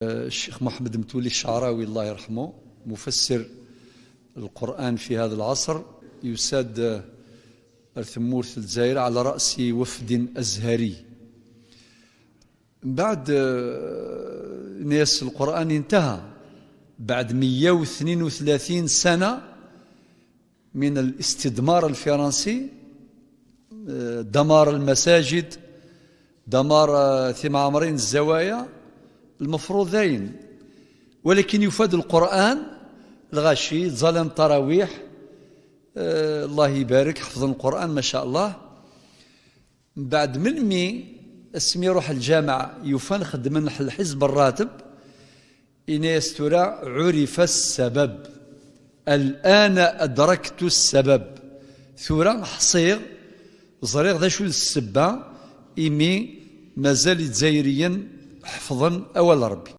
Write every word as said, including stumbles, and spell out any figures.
الشيخ محمد متولي الشعراوي الله يرحمه، مفسر القرآن في هذا العصر، يساد الثمور الجزائر على رأس وفد أزهري. بعد ناس القرآن انتهى بعد مية واثنين وثلاثين سنة من الاستدمار الفرنسي، دمار المساجد، دمار ثيمعمرين الزوايا، المفروض داين. ولكن يفاد القرآن، الغاشي ظلم تراويح، الله يبارك، حفظ القرآن ما شاء الله. بعد من مي اسمي روح الجامع يفان خدمن الحزب الراتب، إناس ترى عرف السبب. الآن أدركت السبب. ثورة حصيغ، زريغ ذا شو السبة، إمي مازال يتزايريا حفظا أول ربي.